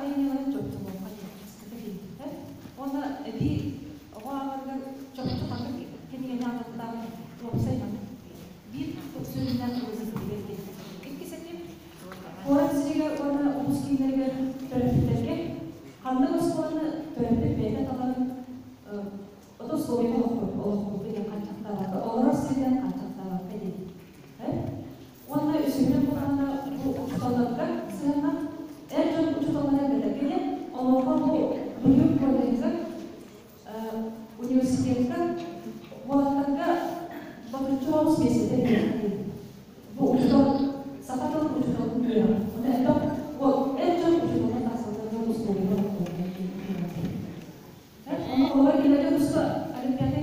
айымньыларын чопчулуохха диэн хаста киирбиттэр. Уонна эбии оҕо ааҕарыгар чопчу ханнык кинигэни ааҕыахтааҕын уопсай маннык биир сүрүннээн ылыныы диэн. Иккис этим, куорат сиригэр уонна улуус кииннэригэр төрөппүттэргэ ханнык оскуоланы төрөппүт бэйэтэ таларын ото условия олохпут диэн хааччахтаабакка, олорор сиринэн хааччахтаабакка диэн. Уонна үсүһүнэн буоллаҕына, бу учууталларга сыһыаннаах эр дьон учууталлара элбэтэргэ диэн, онуоха бу Бүлүү колледжа университекка уолаттарга ботуччу олус миэстэтэ биэрэр. Бу учуутал саха тылын учууталын үөрэҕэ. Онно элбэх эр дьон учууталлар тахсаллар условиялар олохтоохтор. Оҕолор кинилэргэ туспа олимпиада.